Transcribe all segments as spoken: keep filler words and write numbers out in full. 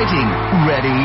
Ready?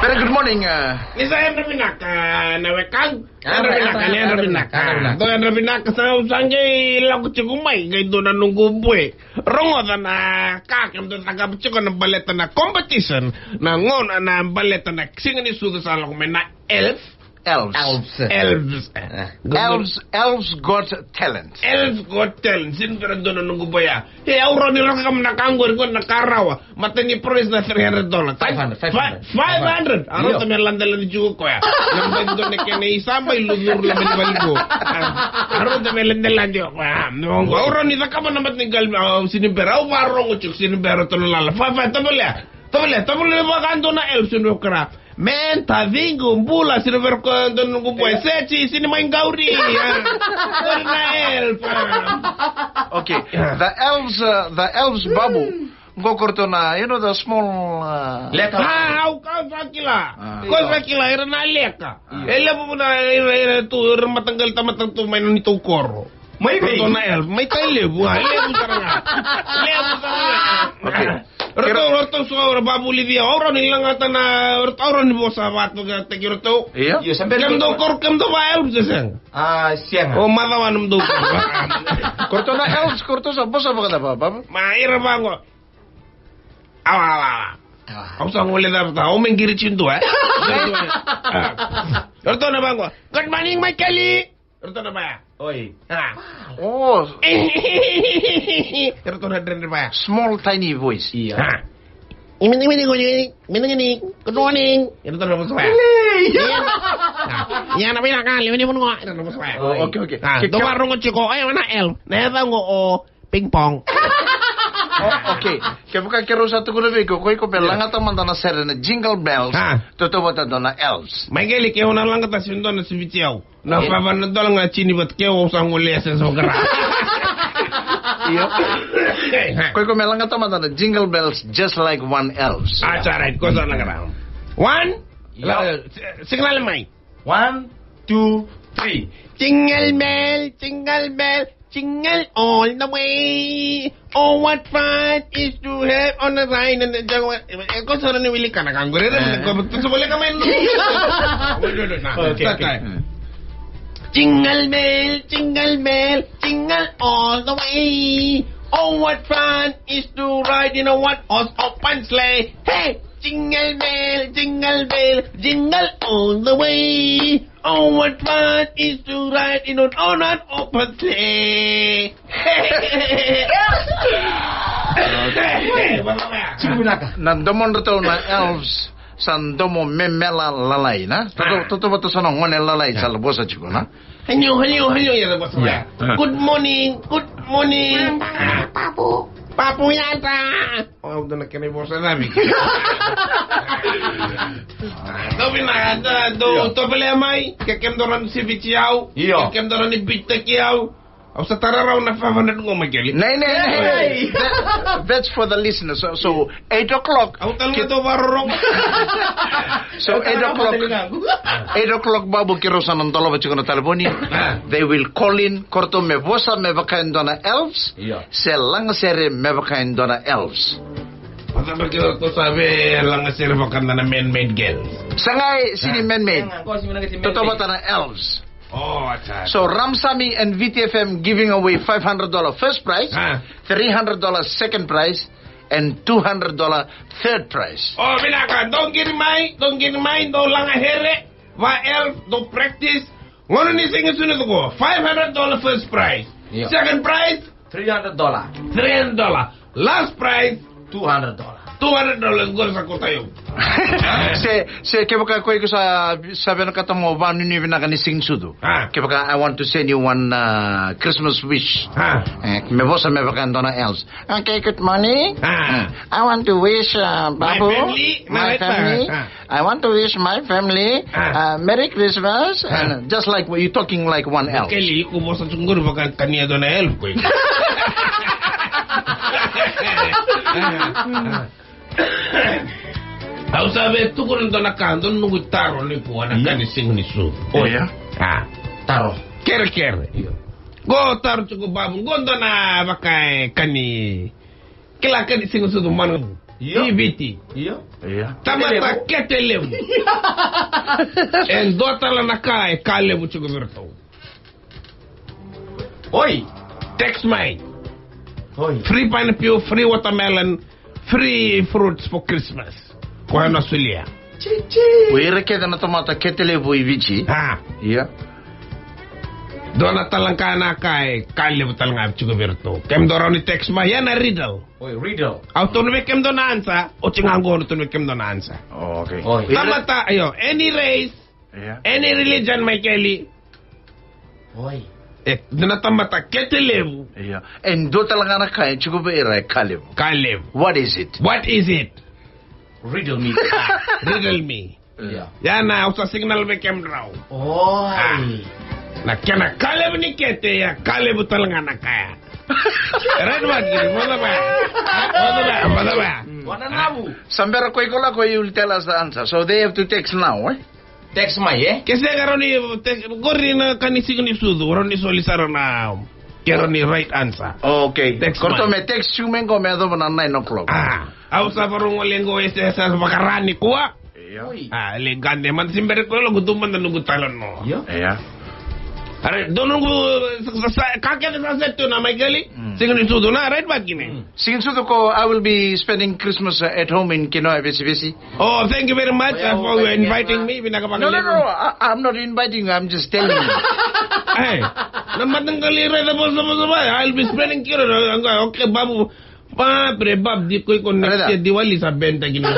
Very good morning. Uh, Ni sa yadra vinaka na wekaqu. Yadra vinaka, ni yadra vinaka. Yadra vinaka. Dou yadra vinaka, sa au sa qai lako tiko mai, qai dua na noqu bue. Rogoca na ka kemudou cakava tiko na baleta na competition. Na gauna na baleta na siga ni sucu sa lako mai na elf. Elves. Elves. Elves. Eh. Elves, Elves Got Talent. Elves Got Talent. Sini bera dua na noqu bue ya. E, au rawa ni lako mai na ka qori, qori na ka rawa. Mata ni prize na three hundred dollars. Five hundred, five hundred. Five hundred. Io. A rauta me ladelade tiko o koya. Na bati dua na kena isaba i lucuru na bati vale qo. A rauta me ladelade o koya. Au rawa ni cakava na bati ni qali, au sini bera, au varogo tiko, sini bera tolo lala. Fa, fa, tavalea. Tavalea, tavalea vaka dua na elf sini vekara. Me taciqu bula, sini vekara dua na noqu bue. Seti, sini mai qauri. Qori na elf. Okay, the elves, uh, the elves, Babu. Qo o ratou na, you know, the small, uh, leka. Ah, au kau sa kila. Ah. Kau sa kila, era na leka. Io. E levu na, era, era tu, era mataqali tamata tu mai na neitou koro. Mai vei? Ratou na elf. Mai tai levu, ah, levu sara ga. Levu sara ga. Okay. Ratou, ratou so, ra vavulicia. Au rawa ni lagata na, ratou, au rawa ni vosa vata ga taki ratou. Io. Io, sa bera kemudou koro, kemudou va elf se sega. Ah, sega. O macawa nomudou koro. O ratou na elf, o ratou sa vosa vaka cava, Babu? Ma ira vaqo. Awa, awa, awa. Awa. Au sa gole cava, au me qiri tiko dua, e? Ratou na vaqo. Good morning, Michael. Ratou na vaya. Oi. Ah. Oh. Ratou na dredre vaya. Small, tiny voice. Io. Ah. Imi, imi, imi, imi, imi, imi, good morning. Ratou na vosa vaya. Hey. Ah. Ia na vaya ka, lewe ni vanua. Ratou na vosa vaya. Oh, okay, okay. Ah, ke, dou ke varogo tiko, e, na elf. Na yacaqu o Ping pong. Oh, okay. Kevaka keirau sa tukuna vei iko, ko iko me lagata mada na sere na Jingle Bells. Ah. Tautauvata dua na elves. Mai qeli, ke o na lagata sini dua na siviti au. Na five hundred dollar ga tini vata kei au, au sa gole se so kara. Io. Ko iko me lagata mada na Jingle Bells just like one elves. Ah, that's right. Ko sa na kara. One. Io. La, eh, signal mai. One, two, three. Jingle bell, jingle bell, jingle all the way. Oh, what fun it is to have on the ride and the jungle. E, ko sa na ni wili kana kangure, e, ko tu sa boleh kamain. Okay, okay. Jingle bell, jingle bell, jingle all the way. Oh, what fun is to ride in a one horse open sleigh. Hey, jingle bell, jingle bell, jingle all the way. Oh, what fun is to ride in an on and open sleigh. Tiko vinaka. Na domodratou na elves sa domo memela lalai, na? Toto, ah, toto vata sa na gone lalai, ah, sa la vosa tiko, na? Hello, hello, hello, ia la vosa. Yeah. Ah. Good morning, good morning. Papu. Papu yadra. O, dou na kena ivosa na vei. Dou vinaka, dou, dou tovolea mai, ke kemudou rawa ni siviti au, io, ke kemudou rawa ni bitaki au. Au sa tara rawa na five hundred qo, Michael. Nei, nei, nei. Hey. That, that's for the listeners. So, so eight o'clock. Au tale ga dou varorogo. So, eight o'clock. Eight o'clock, Babu, keirau sa na dolava tiko na talevoni. Ah. They will call in, ko ratou me vosa me vaka e dua na elves. Io. Se lagasere me vaka e dua na elves. Vata me keirau sa via lagasere vaka na man-made girls. Sa qai sini man-made. Toto vata na elves. Oh, acha. So Ramsami and V T F M giving away five hundred dollar first prize, ah, three hundred dollar second prize, and two hundred dollar third prize. Oh, vinaka, dou qiri mai, dou qiri mai, dou lagasere, va elf, dou practice. Gauna ni siga ni sucu qo, five hundred dollar first prize. Io. Second prize? Three hundred dollar. Three hundred dollar. Last prize? Two hundred dollar. Two hundred dollars, qori sa kauta au. Se, se kevaka ko iko sa, sa vinakata mo vanuinui vinaka ni siga ni sucu. Ah. Kevaka, I want to send you one, uh, Christmas wish. Ah. Eh, me vosa me vaka e dua na elves. Okay, good morning. Ah. Mm. I want to wish, uh, Babu, my family, my family. Ah. I want to wish my family, ah, uh, Merry Christmas, ah, and just like what you talking like one elf. Keli, iko vosa tiko qori vaka kania dua na elf ko iko. Au sa via tukuna dua na ka, dua na noqu taro nikua na ka ni siga ni sucu. Oh, yeah? Ah. Taro. Kerekere. Io. Qo taro tiko, Babu, qo dua na vaka e ka ni, kila, ka ni siga ni sucu mana. Io. I Viti. Io. Io. Tamata kete levu. Kete levu. E dua tale na ka e ka levu tiko vei iratou. Oi. Text mai. Oi. Free pineapple, free watermelon, free fruits for Christmas. Ko na solia. Chichi. O ira kece na tamata kete levu i Viti. Ha. Ia. Dua na tale ga na ka e ka levu tale ga tiko vei iratou. Kemudou rawa ni text mai, ia na riddle. Oi, riddle. Au tukuna vei kemudou na answer, oti ga qo au tukuna vei kemudou na answer. Oh, okay. Oi. Tamata, io, any race, yeah, any religion, Michael. Oi. E, dua na tamata kete levu. Ia. E dua tale ga na ka e tiko vei ira e ka levu. Ka levu. What is it? What is it? Riddle me. Riddle me. Ia. Ia na, au sa signal vei kemudrau. Oi. Ah. Na kena ka levu ni kete, ia ka levu tale ga na ka ya. Right, vakiri, mada vaya. Mada vaya, mada vaya. Wana navu. Sa bera ko iko lako, you will tell us the answer. So they have to text now, eh? Text mai, eh? Ke sega, rawa ni text, qori na ka ni siga ni sucu, rawa ni soli sara na, ke rawa ni right answer. Okay. Text mai. Ko ratou me text tu mai qo me yacova na nine o'clock. Ah, au sa vakarorogo qo, e sa, sa vakarau nikua. Io. Oi. Ah, le qai mada, se bera ko lako tu mada noqu talanoa. Io. Io. Are, dua noqu, sa, sa, sa, ka kece sa set tu na, Michael. Mm. Siga ni sucu na, right, vakiri. Mm. Siga ni sucu ko, I will be spending Christmas, uh, at home in Kinoya, Vesivesi. Oh, thank you very much, uh, for inviting me. Vinaka vakalevu. No, no, no, I, I'm not inviting you, I'm just telling you. Hey, na mataqali raica vosavosa, I'll be spending Kinoya. Okay, babu. Ba, bre, babu, di ko iko next year Diwali sa benta kina.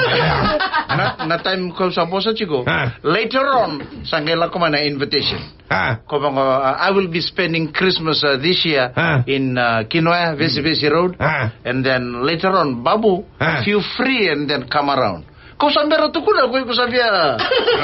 Na, na time ko sa vosa tiko. Ah. Later on, sa qai lako mai na invitation. Ah. Ko vaqo, uh, I will be spending Christmas, uh, this year, ah, in, uh, Kinoya, Vesivesi Road. Ah. And then later on, babu, ah, feel free and then come around. Ko sa bera tukuna, ko iko sa via,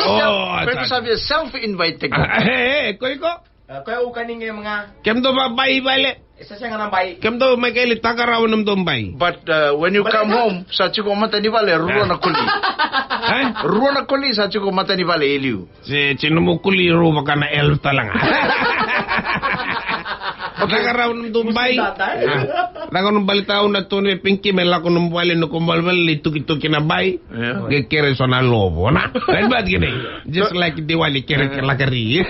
oh, ko iko sa via self-invited. Ah, eh, eh, ko iko? Eh, ko iko ka ni qai mada. Kemudou vabai vale. E sa sega na bai. Kemudou, Michael, taka rawa nomudou bai. But, uh, when you come home, sa tiko matanivale, rua na koli. Eh? Rua na koli, sa tiko matanivale e liu. Se, se nomu koli rau vaka na elf tale ga. Taka rawa nomudou bai. Musu data, eh? Ah. Taka nomu bai, tau na tone pinki me lako nomu vale, noqu vale, vale, tukituki na bai. Io. Qai kere so na lovo, na? Right, but kina. Just like Diwali, kere, kere lakari.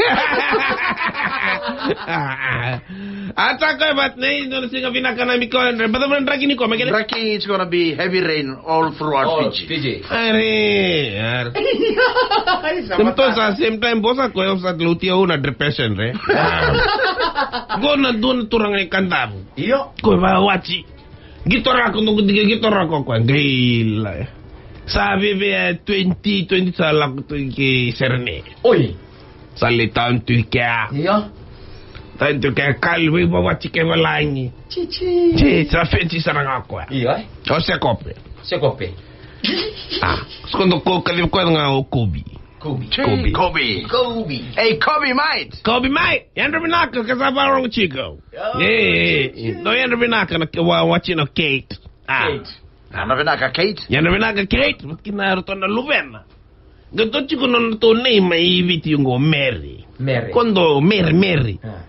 A, taka, but nei, no, siga vinaka na miko, Andre. But I'm dragging you, come again. Draki, it's gonna be heavy rain all throughout Fiji. Fiji. Are, are. Same time, sa, same time, vosa ko, sa luti au na depression, re. Qo na dua na turaga e Kadavu. Io. Ko vawati. Qito rako, noqu dike qito rako ko, qai la. Sa veve twenty twenty sa lako tu ki Serene. Oi. Sa lai tau tu kea. Io. Tau tu kea, kali vei vawati ke valagi. Chichi. Chi, sa fenci sara ga ko. Io, eh? O Sekope. Sekope. Ah, skondo ko, kacivi koya ga o Kobe. Kobe. Kobe. Kobe. Kobe. Hey, Kobe, mate. Kobe, mate. Yadra vinaka, ka sa vakarogo tiko. Io, e, e, e. Dou yadra vinaka na, wa, watching na Kate. Ah. Kate. Yadra vinaka, Kate. Yadra vinaka, Kate. Vata kei na ratou na luvena. Qai dua tiko na nodratou nei mai Viti qo, Mary. Mary. Ko dou Mary, Mary. Ah.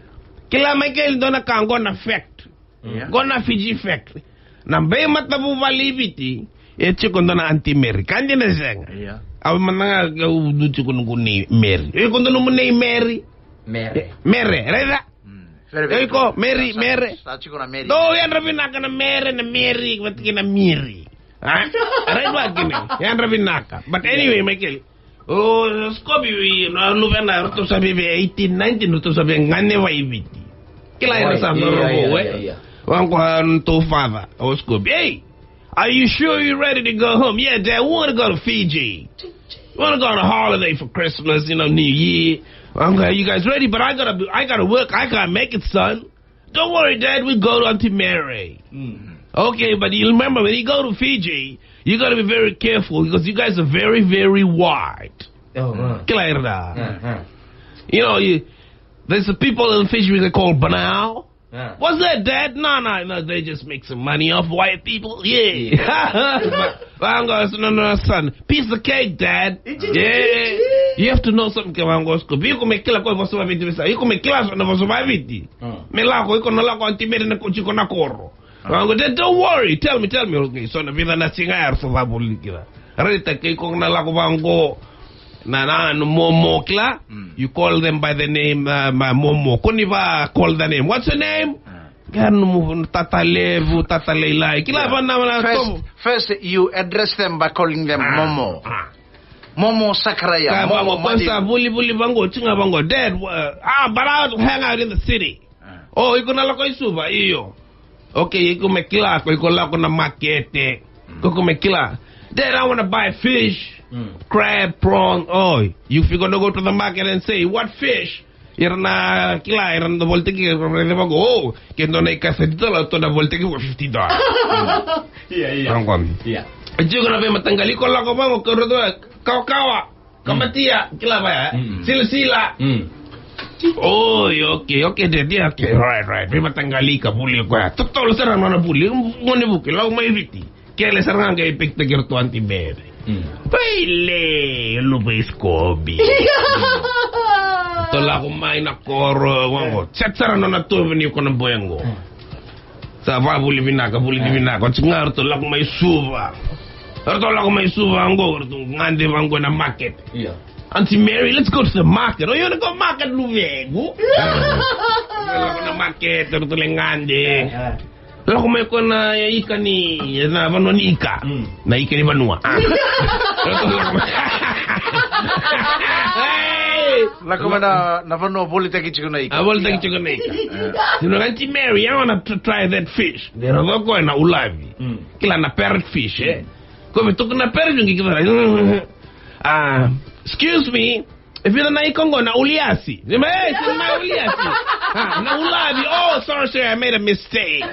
Kila, Michael, dua na ka qo na fact. Io. Qo na Fiji fact. Na bai matavuvale i Viti, e tiko dua na Aunty Mary. Ka dina, sega? Io. Au mada ga au dau tiko noqu nei Mary. E ko dua nomu nei Mary? Mere. Mere, raica? Mm. Very, very true. Iko, Mary, sa, sa, Mary. Sa tiko na Mary. Dou yadra vinaka na Mere, na Mary, vata kei na Mary. Ah? Right, vata kei na. Yadra vinaka. But anyway, Michael. O Scooby, na luvena, ratou sa vivi eighteen, nineteen, ratou sa vivi gane vakaiviti. Kila era sa na rogo, eh? Vaqo na nodratou father, o Scooby. Hey! Are you sure you're ready to go home? Yeah, Dad, we want to go to Fiji. We want to go on a holiday for Christmas, you know, New Year. I'm like, "You guys ready? But I gotta, I gotta work. I can't make it, son." "Don't worry, Dad. We go to Auntie Mary." Mm. "Okay, but you remember when you go to Fiji, you gotta be very careful because you guys are very, very white." Oh, wow. Kila era. Uh-huh. You know, you, there's the people in Fiji they call banau. Yeah. "What's that, Dad?" "No, no, no, they just make some money off white people." Yeah. Yeah. Vaqo, no, no, son. "Piece of cake, Dad." Yeah. You have to know something, vaqo, Scooby. Iko me kila ko vosa vakaViti, visa. Iko me kila so na vosa vakaViti. Mm. Me lako, iko na lako Auntie Mary na ko tiko na koro. Vaqo, "Don't worry, tell me, tell me." Okay, so na vica na siga ya eratou vavuli kila. Raica, ke iko na lako vaqo na, na, na momo kila. Mm. You call them by the name, uh, ma momo. Koni va call the name. "What's your name?" Ah. Kanu mu tata levu, tata lailai. Kila. Yeah. Va na, na first, tomo. First, you address them by calling them, ah, momo. Ah. Momo Sakaraya, ka momo vaqo, Madi. Kosa vuli, vuli vaqo, tiga vaqo. "Dad, uh, ah, but I want to hang out in the city." Ah. "Oh, iko na lako i Suva?" "Io." "Okay, iko me kila, ko iko lako na makete. Mm. Ko iko me kila." "Dad, I wanna buy fish, mm, crab, prawn." "Oh, you fi gonna go to the market and say, 'What fish?'" Ira na kila, ira na volitaki, ira na raica vaqo, "Oh, ke dua na ika thirty dollars, tou na volitaki for fifty dollars." Ia, ia. Vaqo. Ia. E tiko na veimataqali iko lako vaqo, ka raica, kawakawa. Kamatia, kila vaya, eh? Mm. Silasila. Mm. Oi, okay, okay, Dad, okay, right, right. Veimataqali ka vuli koya. Totolo sara na nona vuli. Gone vuke, lako mai Viti. Kele sara ga qai pikitaki iratou o Aunty Mary. Mm. Pele, luva i skobi. Ratou lako mai na koro, vaqo. Set sara na nona tuvi ni ko na boy qo. Mm. Sa vavuli vinaka, vuli, eh, vinaka. Oti ga ratou lako mai Suva. Ratou lako mai Suva qo, ratou gade vaqo na market. Ia. "Aunty Mary, let's go to the market." "Oh, you wanna go market, luvequ?" Lako na market, ratou lai gade. Eh, eh. Lako mai ko na ika ni, na vanua ni ika. Mm. Na ika ni vanua. Ah. Ratou lako mai. Hey! Lako mai na, na vanua volitaki tiko na ika. A, volitaki tiko na ika. Ia. You know, "Aunty Mary, I wanna t-, try that fish." Ni raica o koya na ulavi. Mm. Kila na parrot fish, eh? Mm. Ko me tukuna na parrot, qai kila. Ah, "Excuse me, e vica na ika qo na uliasi?" Ni me, "Hey, sega ni uliasi. Ah, na ulavi. Oh, sorry, sorry, I made a mistake."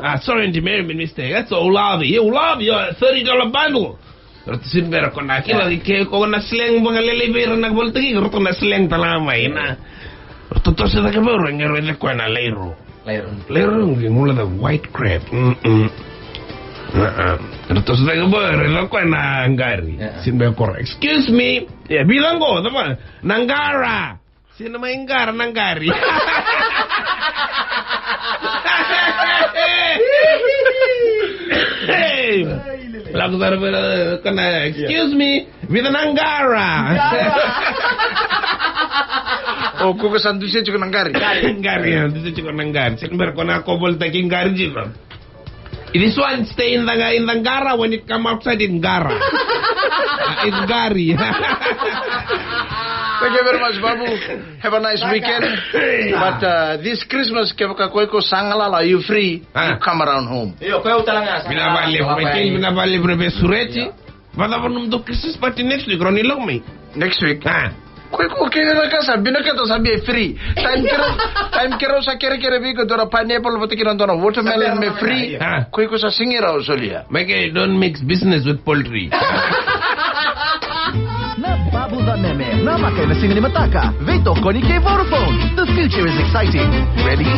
"Ah, sorry, Aunty Mary, made mistake. That's a ulavi." "Yeah, ulavi, yeah, thirty dollar bundle." Ratou sega ni bera ko na kila, ke ko na slang vaqo, lailai vei ira na volitaki, ratou na slang tale ga mai na. Ratou toso cake vaqo, qai raica koya na lairo. Lairo. Lairo, qai gula the white crab. Mm-mm. Uh-uh. Ratou toso cake vaqo, raica koya na qari. Yeah. Sega ni bera ko. "Excuse me." "E vica qo?" "Cava?" "Na qara." "Sega ni mai qara, na qari." Hey! Lako sara vei ira, kana, "Excuse me, vica na qara?" Qara. O, ko sa dusia tiko na qari. Qari, ya, dusia tiko na qari. Sega ni bera ko na ko volitaki qari tiko. This one stay in the, in the qara, when it come outside, it qara. Uh, it qari. Thank you very much, Babu. Have a nice weekend. But, uh, this Christmas, kevaka ko iko sa galala, you free, ah, you come around home. Io, ko au tale ga. Vinaka vakalevu, Michael, vinaka vakalevu na veisureti. Io. Vakacava nomudou Christmas party next week, rawa ni lako mai? Next week? Ah. Ko iko kei na ka sa vinakata sa via free. Time keirau, time keirau sa kerekere vei iko dua na pineapple vata kei na dua na watermelon me free. Ah. Ko iko sa sega ni rawa solia. Mike, don't mix business with poultry. Na Babu Cameme, na maka ena siga ni mataka. Veitokoni kei Vodafone. The future is exciting. Ready?